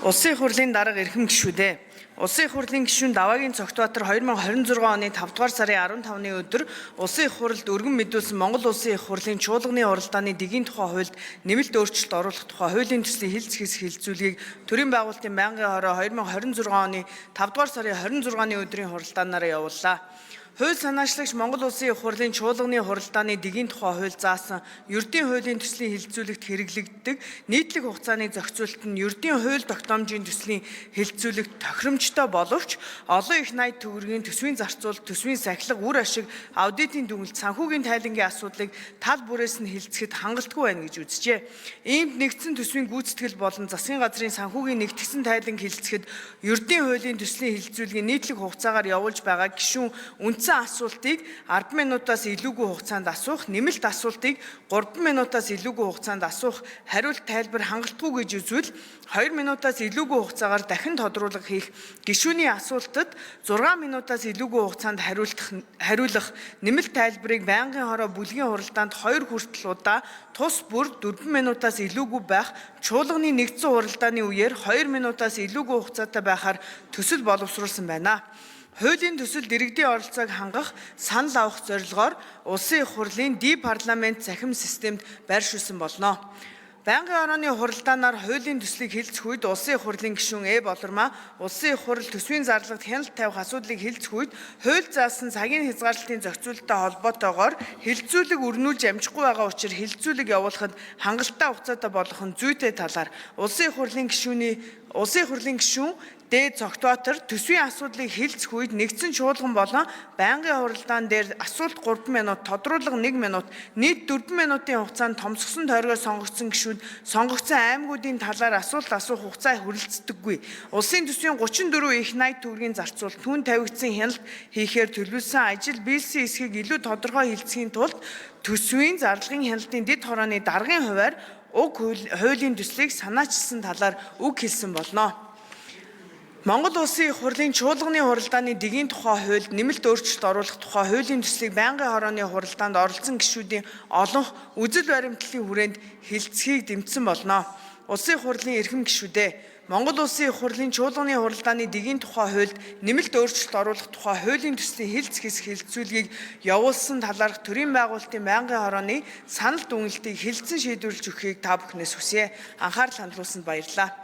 Улсын их хурлын дарга эрхэм гишүүдээ. Улсын их хурлын гишүүн Даваагийн Цогтбаатар 2026 оны 5 дугаар сарын 15-ны өдөр Улсын их хурлд өргөн мэдүүлсэн Монгол Улсын их хурлын чуулганы уралдааны дэгийн тухай хуульд нэмэлт өөрчлөлт оруулах тухай хуулийн төслийн хилц хэсэг хилцүүлгийг төрийн байгуулалтын байнгын хороо 2026 оны 5 дугаар сарын 26-ны өдрийн хуралдаанаараа явууллаа. Хууль санаачлагч Монгол Улсын их хурлын чуулганы хуралдааны дэгийн тухай хууль заасан ердийн хуулийн төслийн хилцүүлэгт хэрэглэгддэг нийтлэг хугацааны зохицуулалт нь ердийн хууль тогтоомжийн төслийн хилцүүлэгт тохиромжтой боловч олон их 80 төгрөгийн төсвийн зарцуулалт, төсвийн сахилга, үр ашиг, аудитын дүгнэлт, санхүүгийн тайлангийн асуудлыг тал бүрээс нь хилцэхэд хангалтгүй байна гэж үзжээ. Иймд нэгдсэн төсвийн гүйцэтгэл болон засгийн газрын санхүүгийн нэгтгсэн тайланг хилцэхэд ердийн хуулийн төслийн хилцүүлгийн нийтлэг хугацаагаар явуулж байгаа гишүүн үндсэн асуултыг 10 минутаас илүүгүй хугацаанд асуух, нэмэлт асуултыг 3 минутаас илүүгүй хугацаанд асуух хариулт тайлбар хангалтгүй гэж үзвэл 2 минутаас илүүгүй хугацаагаар дахин тодруулга хийх, гишүүний асуултад 6 минутаас илүүгүй хугацаанд хариулах нэмэлт тайлбарыг байнгын хороо бүлгийн хуралдаанд 2 хүртэл удаа тус бүр 4 минутаас илүүгүй байх, чуулганы нэгдсэн хуралдааны үеэр 2 минутаас илүүгүй хугацаатай байхаар төсөл боловсруулсан байна. Хуулийн төсөлд иргэдийн оролцоог хангах, санал авах зорилгоор Улсын их хурлын ди парламент цахим системд байршуулсан болно. Байнгын орооны хуралдаанаар хуулийн төслийг хилцэх үед Улсын их хурлын гишүүн Э Болормаа Улсын их хурал төсвийн зарлагт хяналт тавих асуудлыг хилцэх үед хууль заасан цагийн хязгаарлалтын зохицуулттай холбоотойгоор хилцүүлэг өрнүүлж амжихгүй байгаа учир хилцүүлэг явуулахад хангалттай хугацаатай болох нь зүйтэй талаар Улсын их хурлын гишүүний Улсын их хурлын гишүүн Д Цогтбаатар төсвийн асуудлыг хилцэх үед нэгдсэн чуулган болон байнгын хуралдаан дээр асуулт 3 минут, тодруулга 1 минут, нийт 4 минутын хугацаанд томсгосон тойргоор сонгогдсон гишүүд сонгогдсон аймагуудын талаар асуулт асуух хугацаа хүрэлцдэггүй. Улсын төсвийн 34 их 80 төгрөгийн зарцуулалт түн тавигдсан хяналт хийхээр төлөвлөсөн ажил биелсэн эсхийг илүү тодорхой хилцэхийн тулд төсвийн зарлагын хяналтын дэд хорооны даргын хувиар уг хуулийн төслийг санаачилсан талаар үг хэлсэн болно. Монгол Улсын их хурлын чуулганы хуралдааны дэгийн тухай хуульд нэмэлт өөрчлөлт оруулах тухай хуулийн төслийг байнгын хорооны хуралдаанд оролцсон гишүүдийн олонх үзэл баримтлалын хүрээнд хилцэхийг дэмжсэн болно. Улсын их хурлын эрхэм гишүүдээ, Монгол Улсын их хурлын чуулганы хуралдааны дэгийн тухай хуульд нэмэлт өөрчлөлт оруулах тухай хуулийн төслийн хилцэх хэсэг хилцүүлгийг явуулсан талаарх төрийн байгуулалтын байнгын хорооны санал дүгнэлтийг хилцэн шийдвэрлэж өгөхийг та бүхнээс хүсье. Анхаарал хандуулсанд баярлалаа.